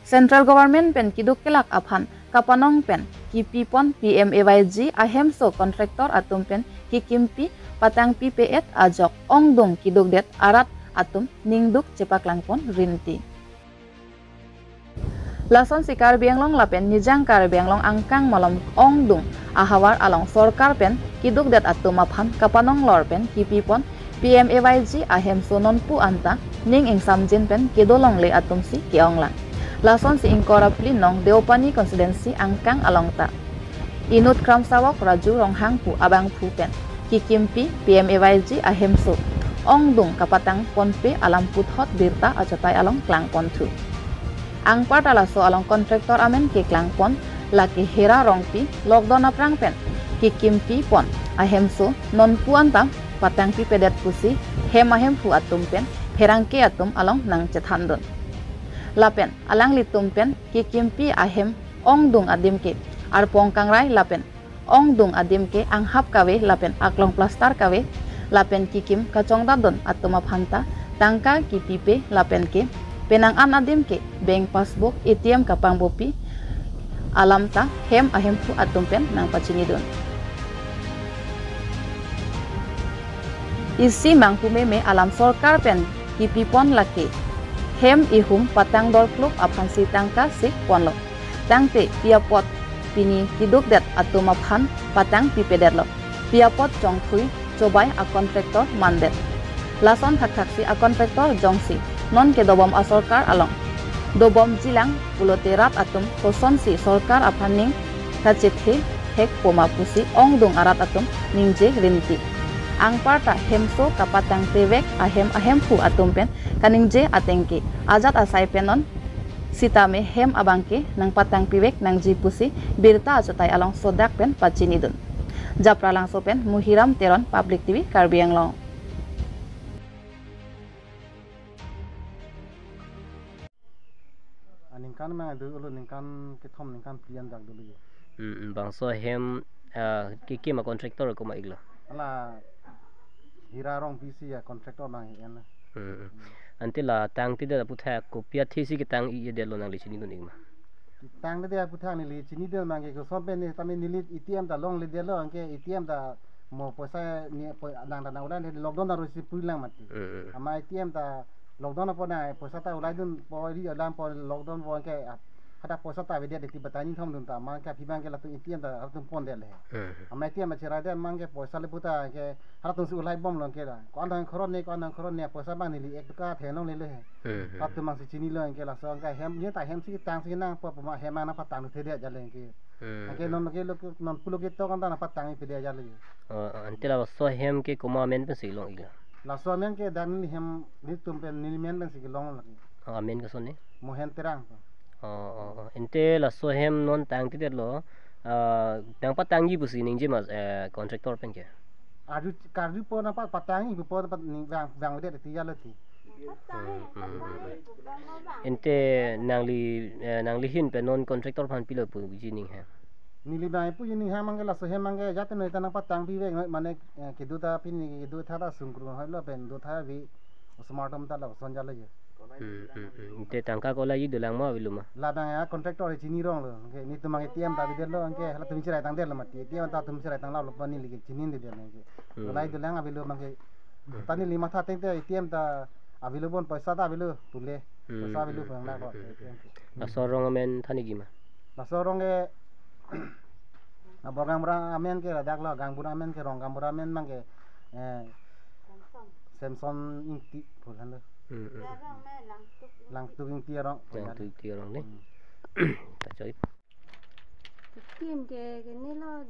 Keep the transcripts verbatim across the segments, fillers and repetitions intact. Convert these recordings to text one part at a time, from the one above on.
Central Government pen kiduk kelak aphan kapanong pen kipipon P M A Y G ahemso contractor atum pen kikimpi patangpipe-et ajok ongdung kidukdet arat atum ningduk chepaklangpon rinti. Lasonsi Karbi Anglong lapen Nijang Karbi Anglong angkang malom ongdung ahavar along sorkar pen kidukdet atum aphan kapanong lor pen kipipon P M A Y G ahemso nonpu anta ning ingsamjin pen kedo longle atumsi ke-onglang. Lasonsi ingkoi ra phli nong Deopani constituency angkang along ta inut kramsawok Raju Ronghang pu abangphu pen kikimpi P M A Y G ahemso ongdung kapatangponpe alam puthot birta achotai along klangponthu. Anparta laso along contractor amen keklangpon lake Hera Rongpi lockdown aphrang pen kikimpipon ahemso nonpu anta patangpipedet pusi hem ahemphu atum pen pherangke atum along nangchethandun. Lapen alanglitum pen kikimpi ahem ongdung adim ke arpong kangrai lapen ongdung adim ke anghap kave lapen aklong plaster kave lapen kikim kachongdatdun atum aphanta tangka kipipe lapen ke penang an adim ke bank passbook, A T M kapangbopi alam ta hem ahemphu atum pen nangpachinidun. Isi mangpumeme alam sorkar pen kipipon lake hem ihum patang dorkluk aphansi tangka sikponlo. Tangte pi apot pini kidukdet atum aphan patangpipedetlo. Pi apot chongthui chobai a contractor mandet. Lason thakthaksi a contractor jongsi non kedobom asorkar along dobomjilang pulote rat atum kosonsi sorkar aphan ning kachethe thekpoma pusi ongdung arat atum ningje rinti. Anparta hemso kapatangpevek ahem ahemphu atum pen kaningje atengke ajat asai pen non sitame hem abangke nangpatangpivek nangji pusi birta achotai along sodak pen pachinidun. Japralangso pen Muhiram Teron, Public T V Karbi Anglong. Aningkan mang adu ulo ningkan kethom ningkan phli an dak dulu ya. Hmm, hmm, bangso hem, ah, kekim a contractor komat iklo? Ala Hera Rongpi si a contractor nang en. Hmm, hmm. Ante la tangtidet aphuthak kopi athesi ketang-i detlo nangli chinidun ik ma? Tangtidet aphuthak neli chinidun mang ke koson pen ne tame neli A T M ta longledetlo anke A T M ta mo poisa ne po nang ta nang udan lockdown ta rosi pulang mati. Hmm, hmm. Ama A T M ta lockdown apot nang poisa ta ulaidunpo ri alam po lockdown po anke, ah, hadak poisa ta avedet ti batai nithom dun ta mang ke aphi bang ke latum A T M ta latum pondet le. Hmm. Ama A T M acheraidet mang ke poisa le puta ke halatum si ulaibomlo ke la. Ko-an thang khoron ne, ko-an thang khoron ne, poisa bang neli ek taka thenon lele. Hmm. Latum mang si chinilo ke laso ke hem, ye ta hem si tangsi nangpo puma hem nangpatangthedet jale ke. Hmm. Anke non ke lo ke nonpulo ketok anta nangpatangpede jale. Oh, oh, ante laso hem ke komat amen pensi long iklo? Laso amen ke dan neli hem nelitum pen neli men pensi kelong lagi. Oh, amen koson ne? Mohen Terang. Oh, oh, oh. Ante laso hem non tangtidetlo, ah, nangpatangji pusi ningje ma, eh, contractor pen ke? Adu karju po nangpa patangji po nangpa ning bang bang udet ti jalo ti. Hmm, hmm, hmm, hmm. Ante nangli, eh, nangli ahin pen non contractor aphan pilo puji ning hem? Neli bang puji ning hem mang ke laso hem mang ke jate noi ta nangpatangpivek noi mane, eh, kedo ta pini kedo tha ta sungkru hoi lo pen do tha vi osomar atum ta lason jalo ya. Hmm, hmm, hmm. Ante tangka ko la-i dolang ma avelo ma? Labang a contractor chinironglo. Anke nelitum mang A T M ta avedetlo anke halatum cherai tangdetlo mati. A T M ta atum cherai tanglo lo pani lagi chinidetlo anke. Hmm. Lai dolang avelo mang ke. Hmm. Ta neli matha tengte A T M ta avelo bon poisa ta avelo pule. Hmm, poisa avelo hmm, pang na hmm, ko. Hmm, hmm. Laso arong amen thaniji ma? Laso arong ke, ah, Borgang Bura amen ke ladak lo, Gang Bura amen ke, Rong Gang Bura amen mang ke, eh, Samson Ingti, bukan lo. Hmm, hmm. Langtuk Ingti arong. Langtuk Ingti arong ne. Hmm. Kachoi. Kikim ke, ke nilo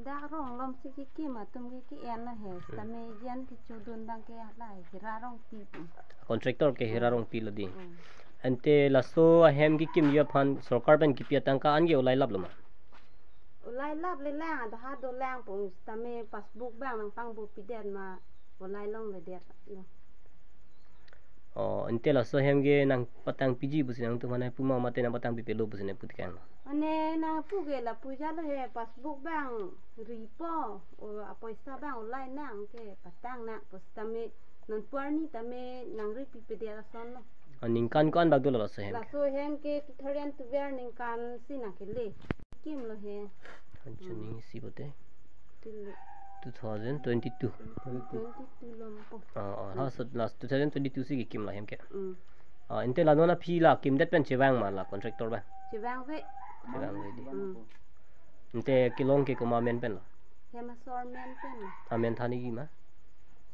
dak rong lom si kikim atum ke ki-en lo he. Hmm. Tame jen kechudun bang ke hala Hera Rongpi. Contractor ke Hera Rongpi lo di. Hmm. Ante laso ahem kikimji aphan sorkar pen kipi atangka an ke ulai laplo ma? Ulai laple lang, ado ha dolang pung tame passbook bang nangpangbopidet ma ulai longledet lo. Oh, ante laso ahem ke nangpatangpiji pusi nangtum aphan puma mate nangpatangpipelo pusi nangpu tekang lo? Mane nangpu ke lapu jalo he passbook bang ripo, o apoisa bang ulai nang ke patang nang pusitame nonpu arni tame nangripipedet ason lo. Ah, ningkan ko-an bak dolo laso hem ke? Laso hem ke two thousand twelve ningkan si nangkele. Kimlo he. Anchun Hmm. ning isi bote. Tili. Two thousand twenty-two. Twenty-two lompo. Ah, ah, ha, so last two thousand twenty-two si kekimlo hem ke. Hmm. Ah, ante la non aphi la kimdet pen chevang ma la contractor ba? Chevangve. Chevangve dei. Hmm. Ante kelong ke komat amen pen lo? Hem asor amen pen lo. Amen than nangji ma?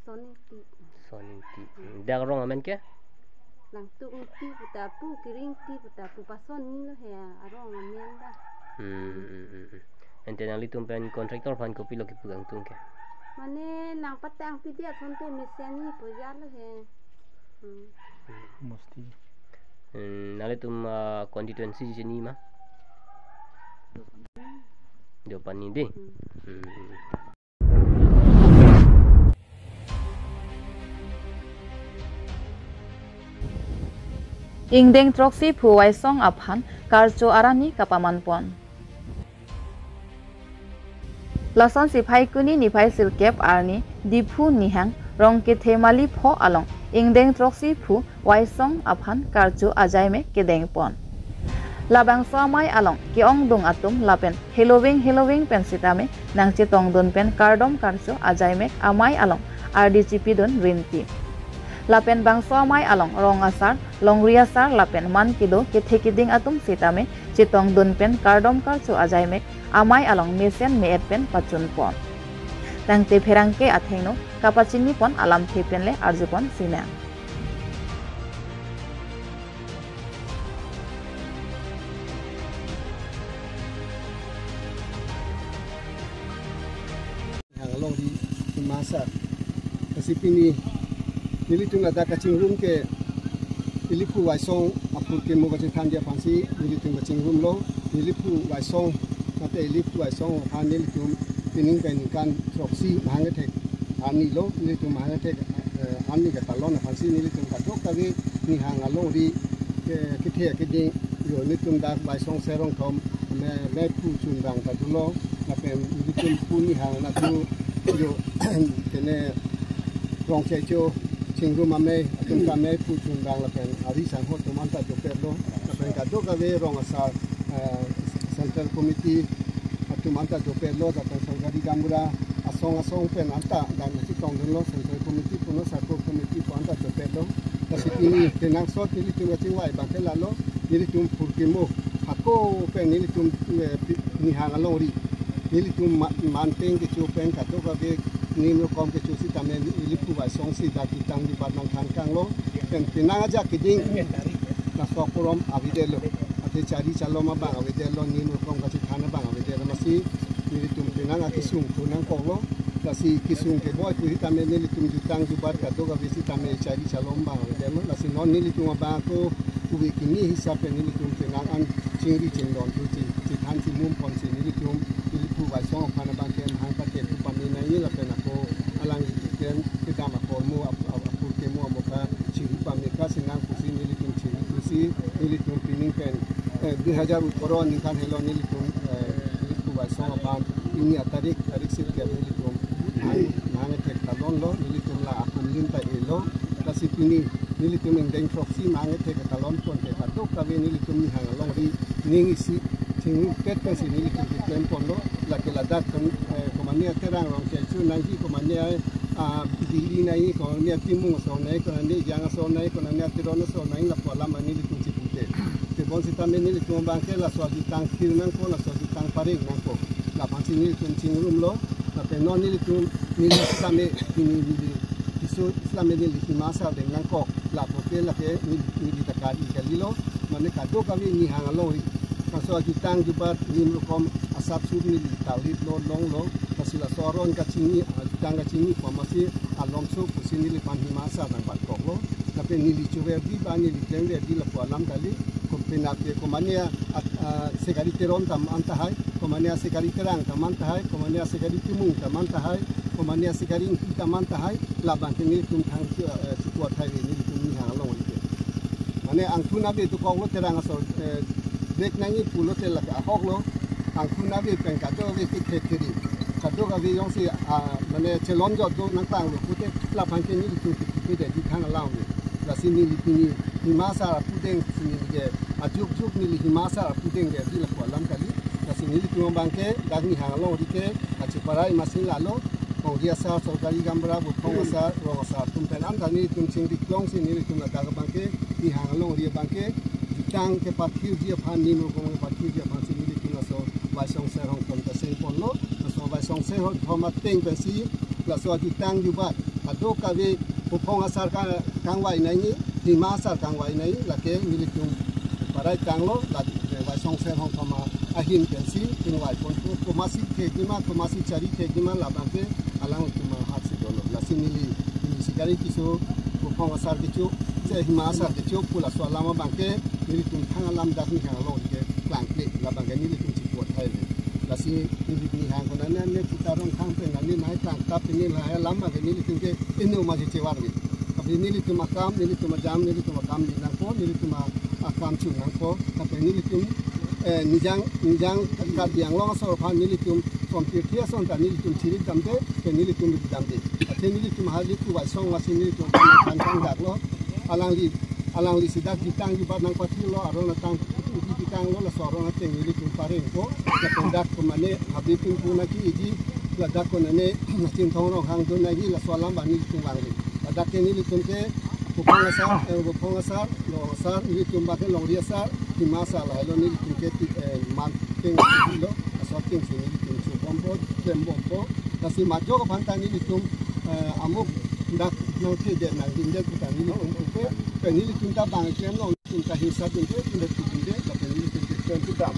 Soningti. Soningti. Hmm. Dak arong amen ke? Langtuk Ingti puta pu, Kiri Ingti puta pu, pason ni lo he arong amen ta. Hmm, hmm, hmm, hmm. Ante nanglitum pen contractor aphan kopilo kipu kangtung ke? Mane nangpatang pidet asonte mesen ni pu jalo he. Hmm. Mesti. Hmm, nanglitum, ah, constituency chini ma? Deopani dei. Hmm. Hmm. Ingdeng throksi phu Waisong aphan karcho arni kapaman pon. Lasonsi Phaikuni niphai sirkep arni Diphu Nihang Rongkethe Mali pho along ingdeng throksi phu Waisong aphan karcho ajaimek kedeng pon. Labangso amei along ke-ongdung atum lapen heloving heloving pen sitame nangchetongdun pen kardom karcho ajaimek amei along ardi chipidun rinti. Lapen bangso amei along rong asar, longri asar lapen man kedo kethe keding atum sitame chetongdun pen kardom karcho ajaimek amei along mesen me-et pen pachun pon. Tangte pherangke athengno kapachini pon alamthe pen le arju pon sinang. Nihang alongri hima asar. Lasi pini nelitum ladak kachingrum ke Iliphu Waisong aphurkimo kachethanji aphansi nelitum kachingrumlo. Iliphu Waisong, mate Iliphu Waisong aphan nelitum pining kai ningkan throksi mahang kethek arni lo, nelitum mahang kethek, eh, arni katalon aphansi nelitum kadokave nihang alongri ke, kethe keding, yo nelitum dak Waisong Serong Thom me, mephu chunbang ta dolo, lapen nelitum phu nihang natu yo kene Rongchecho chingrum amei, atum ta mephu chunbang lapen ari sangho atum anta dopetlo, lapen kadokave rong asar, eh, Central Committee atum anta dopetlo, lapen sorkari gaonbura asong asong pen anta dam chetongdunlo, Central Committee puno Circle Committee pu anta dopetlo. Lasi pini kenangsot nelitum kachingvai abang ke lalo, nelitum phurkimo hako pen nelitum, eh, pi-, nihang alongri nelitum ma-, manteng kecho pen kadokave nim rokom kecho sitame Iliphu Waisong si dak jutang jubat nangthan kanglo. Pen penang ajak keding laso aporom avedetlo. Athe chari chalom abang avedetlo, nim rokom kachethan abang avedetlo. Lasi nelitum penang akesung thu nangkoklo. Lasi kesung keboi pu sitame nelitum jutang jubat kadokave sitame chari chalom abang avedetlo. Lasi non nelitum abang ako ove kimi hisap pen nelitum penang an chingri chingdon thu che, chethan chimum ponsi nelitum Iliphu Waisong aphan abang ke mahang pate thu pame nangji lapen ako alangli pen kedam akormo ap-, ap-, aphurkimo amoka chiri pame ka sinang pusi nelitum chiri pusi nelitum pining pen, eh, dui hajar atharo ningkan helo nelitum, eh, Iliphu Waisong aphan pini atarik, tarik sirkep nelitum mahang, mahang kethek talonlo, nelitum la akumlim ta elo. Lasi pini nelitum ingdeng throksi mahang kethek talon ponte kadokave nelitum nihang alongri ning isi chingpet pensi nelitum keklem ponlo, lake ladak kan, eh, komane Terang Rongchecho nangji, komane, ah, Dili nangji, komane Timung asor nangji, komane Ejang asor nangji, komane Teron asor nangji, lapu alam nelitum chipute. Tebon sitame nelitum abang ke laso ajutang thir nangkok, laso ajutang pareng nangkok. Laphansi nelitum chingrumlo, lapen non nelitum, neli sitame, neli, neli, isu sitame neli hima asar deng nangkok. Lapu ke lake neli, neli ta kali kalilo, mane kadokave nihang alongri. Laso ajutang jubat nim rokom asap sup neli ta lip lo longlo, lasi laso aron kachini, ajutang kachini pu amatsi alomso pusi neliphan hima asar nangbatkoklo. Lapen neli choverdi ba neli klemverdi lapu alam kali, kom penap ke komane a, a, Sekari Teron ta man tahai, komane a Sekari Terang ta man tahai, komane a Sekari Timung ta man tahai, komane a Sekari Ingti ta man tahai, labang ke nelitum thang, eh, chikwa thai nelitum nihang alongri ke. Mane angthun ave dokoklo Terang asor, eh, vek nangji pulote lake ahoklo, angthun ave pen kadokave ke khetiri. Kadokave jongsi, ah, mane chelonjot do nangtanglo pute laphan ke nelitum ke, ke de di thang alongri. Lasi neli pini Hima Sar apudeng si neli ke, ajuk juk neli Hima Sar apudeng ke di lapu alam kali. Lasi nelitum abang ke dak Nihang alongri ke kacheparai masi lalo, Longri asar, Sorkari Gaonbura, Buphong asar, rong asar atum pen anta nelitum chingri klong si nelitum ladak abang ke, Nihang alongri abang ke, jutang kepathirji aphan, nim rokong kepathirji aphan si nelitum laso Vaisong Ser Hongthom ta seng ponlo, laso Vaisong Ser Hongthom ateng pensi, laso ajutang jubat kadokave Buphong asar ka kangvai nangji, Hima Sar kangvai nangji, lake nelitum parai tanglo, lake Vaisong Ser Hongthom ahin pensi chingvai ponpo, komatsi thekji ma, komatsi chari thekji ma, labang ke alangtum ahaksi dolo. Lasi neli, neli Sikari Tisso, Buphong asar kecho, je Hima Sar kecho pu laso alam abang ke, nelitum thang alam dak Nihang alongri ke klangkle, labang ke nelitum chipot hai le. Lasi neli Nihang konane ne puta rong thang pen nani nai tangtap pini lahai alam abang ke nelitum ke inut ma chechevar ke. Tapi nelitum akam, nelitum ajam, nelitum akam di nangpo, nelitum a-, akam chu nangpo. Tapi nelitum, eh, nijang, nijang Karbi Anglong asor aphan nelitum som tirthi ason ta nelitum chiri damde, ke nelitum ri damde. Athe nelitum hali ku Vaisong masi nelitum kan kan daklo. Alangli, alangli si dak jutang jubat nangpathirlo, aron atang jutanglo, laso aron ateng nelitum parengpo. Lapen dak konane Habibpin pu nangji, ladak konane Chinthong Ronghang do nangji, laso alam abang nelitum vangve. Ladak ke nelitum ke Buphong asar, eh, Buphong asar, rong asar, nelitum abang ke Longri asar, Hima Sar lahai lo nelitum ke ti, eh, man ateng lo, laso ateng si nelitum chobompo, klembompo. Lasi majok aphan ta nelitum, eh, amuk dak nangthedet nangdindet pu ta nelitum puke, ke nelitum ta bang klemlo, nelitum ta hingsa dunde, dunde dunde, lapen nelitum ke klem kedam.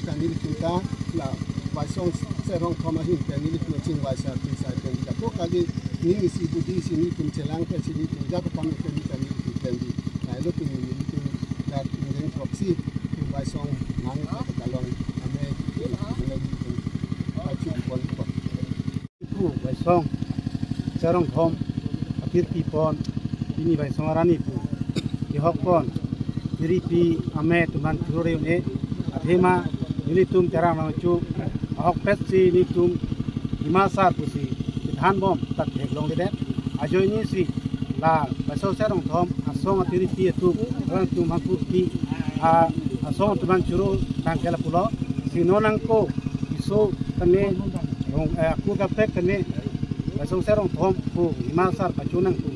Ta nelitum ta la Vaisong Ser Hongthom ahin ke nelitum chingvai sa, chingvai pen ta ko kali ning isi budi si nelitum chelang ke si nelitum jat kam ke nelitum ta nelitum pen di. Lahai lo pini nelitum dak ingdeng proxy Vaisong nang ke kalong ame nelitum achu pon ko. Pu Vaisong Ser Hongthom atir pi pon, pini Vaisong arani pu ihok pon, iri pi ame atum aphan churore un-e, athema nelitum Terang Rongcho ahokpet si nelitum Hima Sar pusi kethan bom ta theklongledet. Ajoine si la Vaisong Ser Hongthom asong atir pi atum, alangtum aphan kurti, a, asong atum aphan churo tangke lapulo, si non angko Tisso kane, rong, eh, aku kaprek kane, Vaisong Ser Hongthom pu Hima Sar pacho nangpo.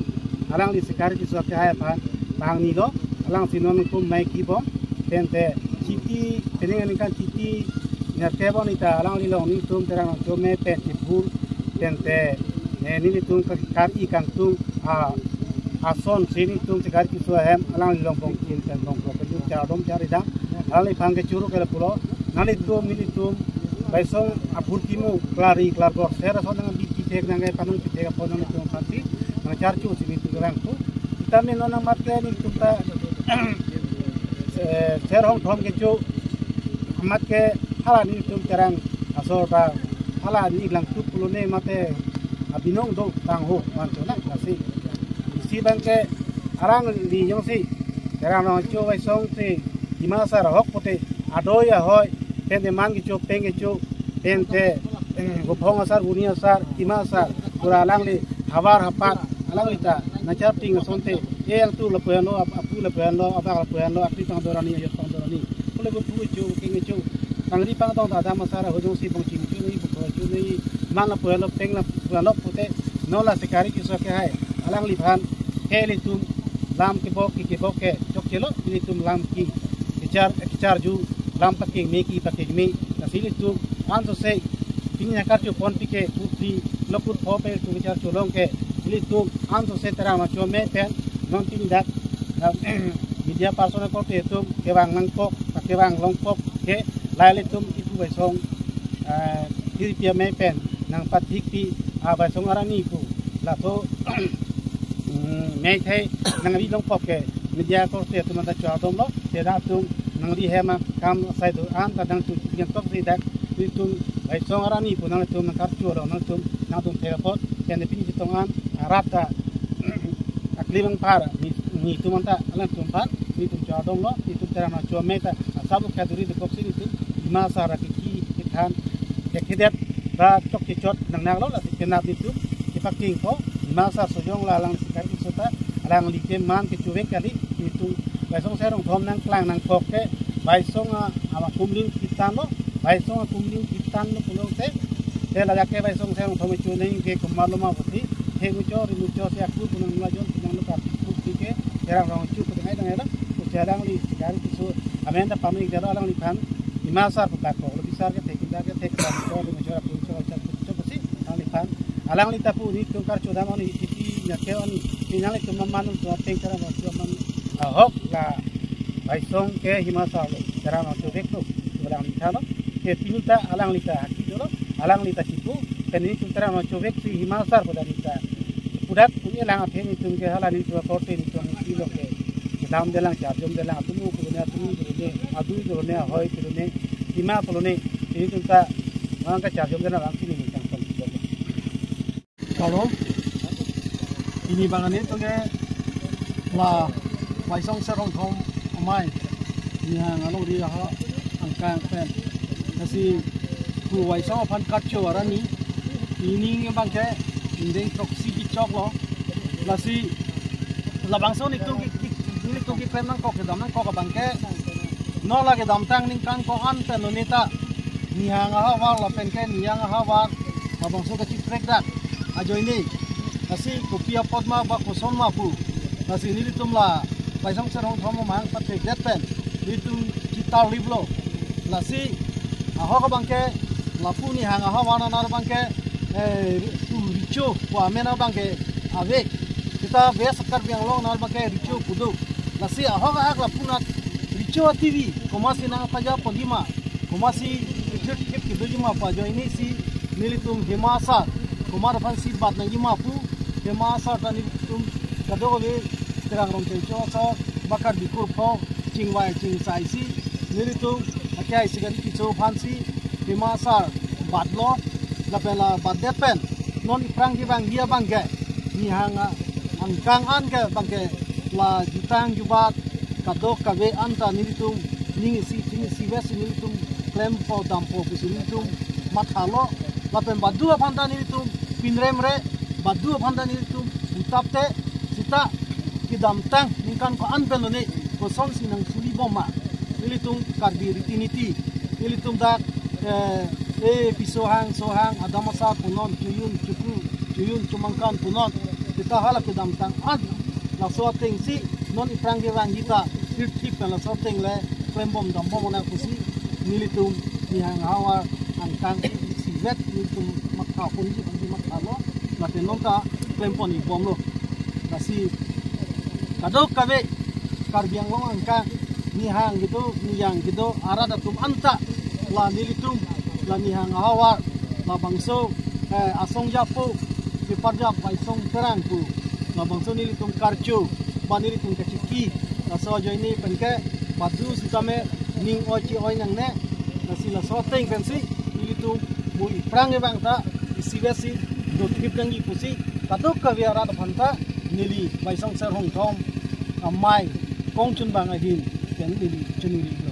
Alangli Sikari Tisso akehai aphan pangni lo, alang si non angko mei kibom, pen te chiti, pening aningkan chiti, nerke bon ita alangli along nelitum Terang Rongcho me pen chibur, pen te, eh, nelitum ka-, kar-i kangtung, a, ason si nelitum Sikari Tisso ahem alangli along bong tin pen bong pro pen chardom charidam, alangliphan kechoro ke lapulo, nanglitum nelitum Vaisong apurti mo klari klarbor ser ason nangbi pithek nangkepanung pithek apot nanglitum aphansi nangcharcho si nelitum vangpo. Sitame non amat ke nelitum ta, eh, Ser Hongthom kecho amat ke hala nelitum Terang asor ta hala ni langtup pulo ne mate abinong do tangho mancho nang lasi. Isi abang ke alangli jongsi Terang Rongcho Vaisong si Hima Sar ahok pote adoi ahoi pen te man kecho peng kecho pen te, eh, Buphong asar, Buni asar, Hima Asar, pura alangli havar hapat, alangli ta nangcharting asonte, e angtu lapu-an lo, ap-, apu lapu-an lo, abak lapu-an lo, akri pangdorani, ayot pangdorani. Pule bu pu kecho, keng kecho, pangri pangdong ta adam asar ahut jongsi bongching kecho nangji, bukro kecho nangji, man lapu-an lo, peng lapu-an lo pute, non la Sikari Tisso akehai alangliphan ke ilitum lam kebok ke kebok ke chokchelo, ilitum lam ke kechar, kecharju, lam pakeng me ke pakeng me, lasi ilitum ansose pini nangkarcho ponpik ke, putri lokut pho pen ilitum kecharcho long ke, ilitum ansose Terang Rongcho me pen non pini dak, ah, media person akorte atum kevang nangkok, kevang longkok ke, lahai ilitum ipu Vaisong, ah, iri pi ame pen nangpathik pi, ah, Vaisong arani pu laso, mm, mei thei nangri longkok ke media akorte atum anta chardom lo, te dak atum nangri hem akam asai do-an ta nangtum chipian tok si dak, itum Vaisong arani pu nangtum nangkarcho lo, nangtum, nangtum thek apot, pen pini chetong an, ah, rat ta akli mangpar, ni, nitum anta, alangtum aphan, nitum chardom lo, nitum Terang Rongcho me ta, asap lo kaduri de boksi nitum, Hima Asar kiki, kithan, kekidet, ta chokche chot nangnak lo, lasi kenap nitum, kipakeng po, Hima Asar sojong la alang Sikari Tisso ta, Alangli ke man kechuvek kali, itum Baisongser Rongthom nangklang nangkok ke, Baisong a, ama kumlin kitan lo, Baisong a kumlin kitan lo pulote, te lajak ke Baisongser Rongthom chuneng ke komatlo ma pusi, he mucho, ri mucho si aku punang ma jon, punang lo kap, pusi ke, Terang Rongchu punang ai dang ai dang, pusi alangli, sekarang kisu, amen ta pamik jalo alangliphan, Hima Asar putak ko, lo bisar ke, thek kita ke, thek kita, mucho, ri mucho, aku mucho, aku mucho, pusi, alangliphan, alangli ta pu ni tungkar chodam oni titi nya ke oni. Pinang itum maman tum ateng Terang Rongchu aman ahok la Baisong ke Hima Asar lo Terang Rongchu vek lo. Alangli tha lo. Ke pinu ta alangli ta haki dolo. Alangli ta kipu. Ke nelitum Terang Rongchu vek si Hima Asar pada nita. Pudak punya lang aphe nelitum ke hala nelitum korte nelitum kilo ke. Kedam delang, charjom delang, atumu punya atumu dulu ne, adu dulu ne, hoi dulu ne, hima dulu ne. Nelitum ta Mangke charjom dena lang sini ni kang tong. Kalo, pini bang ani tong ke la Baisongser Rongthom amei. Nihang alongri ha angkang pen. Lasi pu Baisong aphan kacho arani. Pini bangke indeng throksi kechok lo. Lasi labangso nelitum ke, ke, nelitum keklem nangkok kedam nangkok abangke. Non la kedamtang ningkan ko-an pen lo neta. Nihang ahavar lapen ke nihang ahavar labangso kachiprek dak ajoine. Lasi kopi apot ma ba koson ma pu. Lasi nelitum la Baisongser Rongthom amei paprek det pen nelitum chitar lip lo. Lasi ahok abangke lapu nihang ahavar nanar abangke, eh, pu Richo pu amen abangke ave. Kita West Karbi Anglong nar abangke Richo pu do. Lasi ahok ahak lapu nat Richo a-T V komatsi nangpaja ponji ma, komatsi kithir thip kedoji ma pu ajoine si nelitum Hima Asar komat aphan si bat nangji ma pu Hima Asar ta nelitum kadokave Terang Rongchengcho aso bakar dikur pho chingvai chingsai si nelitum akhai si gari kicho aphan si Hima Asar bat lo lapen la bat det pen non iphrang kevangji abangke nihang a angkang an ke abangke la jutang jubat kadokave anta nelitum ning isi thing isi ves nelitum klempo dampo pusi nelitum mathalo lapen badu aphan ta nelitum pinrem re badu aphan ta nelitum utap te sita kedamtang ningkan ko-an pen lo ne kosonsi nangchuli bom ma nelitum Karbi riti niti nelitum dak, eh, eh, piso hang so hang adam asa punon chojun chokru chojun chomangkan punon kita hala kedamtang an laso ateng si non iphrang kevangji ta thir thip pen laso ateng le klembom dambom nang pusi nelitum nihang ahavar angkang si vet nelitum matha ponji ponji mathalo lapen non ta klempon ik bom lo. Lasi kadokave Karbi Anglong angkang nihang kedo niyang kedo arat atum anta la nelitum la nihang ahavar labangso, eh, asong japo keparjap Baisong Terang pu labangso nelitum karcho ba nelitum kachiki laso ajoine pen ke badu sitame ning oi chi oi nangne. Lasi laso ateng pensi nelitum mu iphrang kevang ta isi vet si dothip nangji pusi kadokave arat aphan ta neli Baisongser Rongthom amei kongchun bang ahin pen neli chuniri.